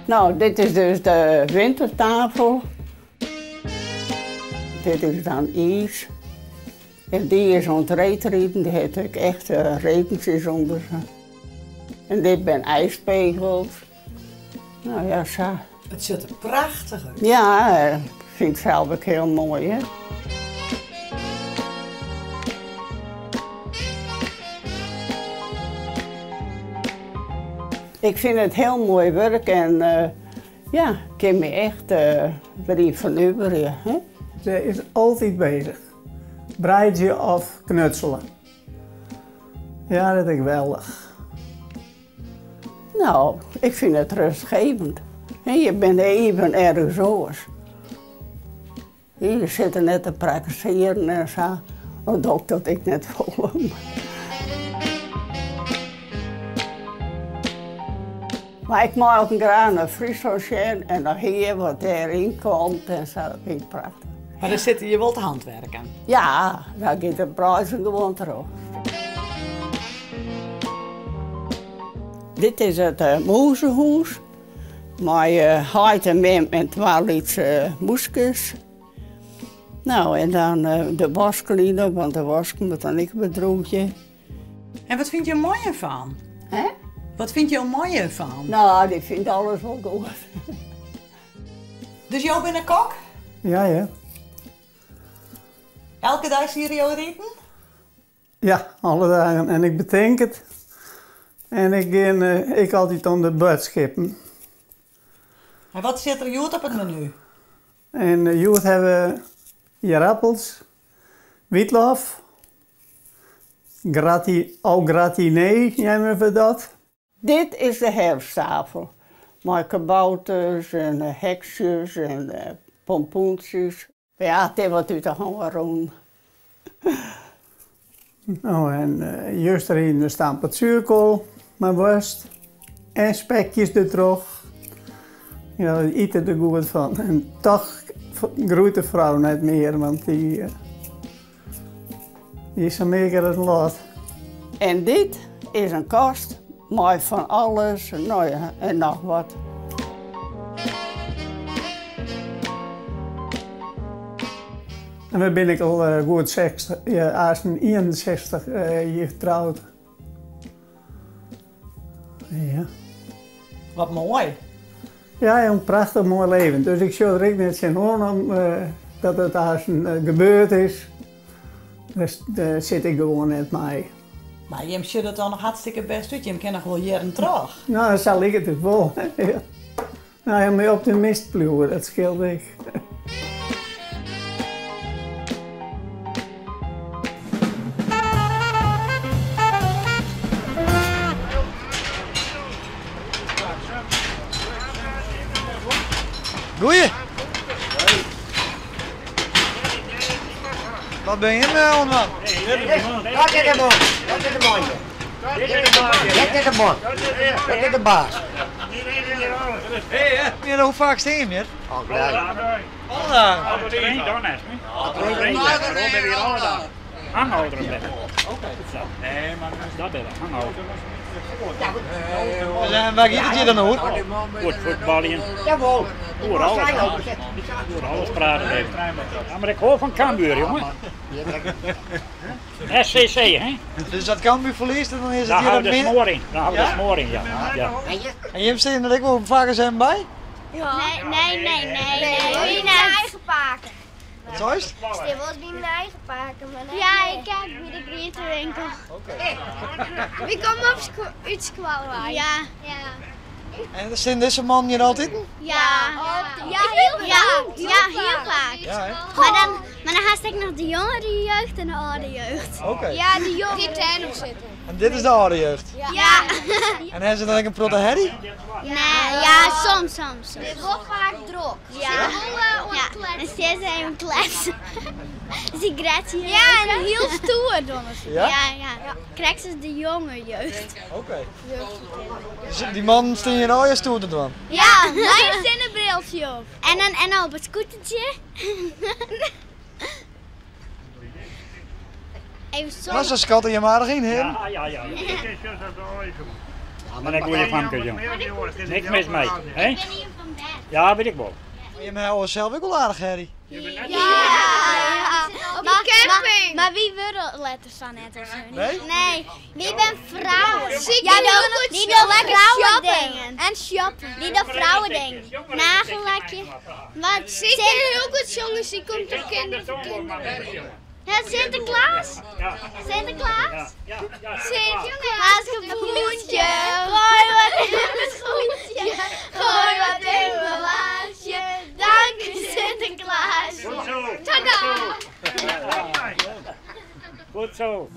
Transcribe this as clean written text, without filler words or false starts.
Nou, dit is dus de wintertafel. Dit is dan iis. En dy is oan it reedriden, dy hat ek echt redensjes ûnder. En dit binne ijspegels. Nou ja, sa. It sjocht der prachtich út. Ja, ik fyn it sels ek hiel moai, hè. Ik fyn it hiel moai wurk en ja, ik kin my echt deryn fernuverje. Se is altyd bezich. Breidzje of knutsele. Ja, dat is geweldich. No, ik fyn it rustgevend. Je binne even ergens oars. Je sitte net te prakkesearjen en sa. Al doch ik dat ek net folle. Mar ik mei altyd graach nei Fryslân sjen en dan hear wat dêryn komt en sa, dat fyn ik prachtich. Mar dan sitte je wol te hantwerken? Ja, dan giet it breidzjen gewoan troch. Dit is it mûzehûs mei heit en mem en twa lytse mûskes. No, en dan de waskline, want de wask moat dan ek bedroegje. En wat fynt jo man hjirfan? Hè? Wat fynt jo man hjirfan? No, dy fynt alles wol goed. Dus jo binne kok? Ja, ja. Elke dei siede jo it iten? Ja, alle dagen. En ik betink it. En ik gean ek altyd om de boadskippen. En wat sit der hjoed op it menu? En hjoed hawwe we ierappels, wytlof, grati, au gratiné neame we dat. Dit is de herfsttafel mei kabouters en heksjes en pompoentsjes. Ja, it is wat út de hân rûn. No en juster hiene we stamppot suerkoal mei woarst en spekjes dertroch. Ja, we ite der goed fan. En toch groeit de frou net mear, want dy is sa meager as in lot. En dit is in kast mei fan alles, no ja, en noch wat. En we binne ek al goed 60, aansten 61 jier troud. Ja. Wat moai. Ja, in prachtich moai leven. Dus ik sjoch der ek net tsjinoan om dat it aansten gebeurd is. Dêr sit ik gewoan net mei. Mar jim sjogge der dan noch hartstikke bêst út. Jim kinne noch wol jierren troch. No, sa liket it wol. No ja, mei optimist bliuwe, dat skeelt ek. Goeie! Wat bin jim oan dwaan? Dat is de man. Dat is de man. Dat is de man. Dat is de baas. Hey, hoe faak stean jim hjir? Alle dagen. Alle dagen? Alle dagen. Hanghouder Nee, maar dat ben ik. Hanghouder. En waar giet it hjir dan oer? Oer fuotbaljen. Jawol. Oer alles. Oer alles praten even. Ja, mar ik hâld fan Cambuur, jongen. SCC, hè? Dus as Cambuur ferliest, dan is it Dan hjir hawwe we in de min. smoaring. Dan hawwe we de Ja? smoaring, ja. ja. En jim stean der ek wol faak ris even by? Nee, nee, nee, nee. nee. Myn eigen pake. Wat seist? Stean wolris by myn eigen pake. Maar net ja, ik ek by de grientewinkel. Wy komme op út skoalle wei. Ja. Ja. En stean dizze mannen hjir altyd? Ja. Ja, hiel, ja, ja, hiel faak. Ja, hè? Mar dan, mar dan hast ek noch de jongere jeugd en de âlde jeugd. Oké. Ja, de jongere. Dy't dêr noch sitte. En dit is de âlde jeugd? Ja. En hawwe se dan ek in protte herrie? Nee, ja, soms, soms. Het is wol faak drok. Ja. Ja, dan stean se even kletsen. Sigaretsje Ja, en hiel stoer dogge se. Ja? Ja, ja. Krekt as de jonge jeugd. Oké. Dus dy mannen stean hjir allegear stoer te dwaan? Ja, mei in sinnebriltsje op. En dan en op it scootertje. Even No, se skatte jim aardich yn, hearen. Ja, ja, ja. En ek goeie famkes, jong. Niks mis mei, hè? Ja, wit ik wol. Jimme hawwe sels ek wol aardich herrie. Ja, ja. Op de camping. Maar wy wurde letter sa net of zo. Nee? Nee, wy binne frouwen. Ja, die doen vrouwen dingen. En shoppen. Die doen vrouwen dingen. Nagellakje. Wat? Ze kan heel goed zongen, ze komt door kinderen voor kinderen. Ja, Sinterklaas? Sinterklaas? Sinterklaas, gooi wat in mijn schoentje. Gooi wat in mijn laasje. Dank u Sinterklaas. Goed zo. Tada! Goed zo.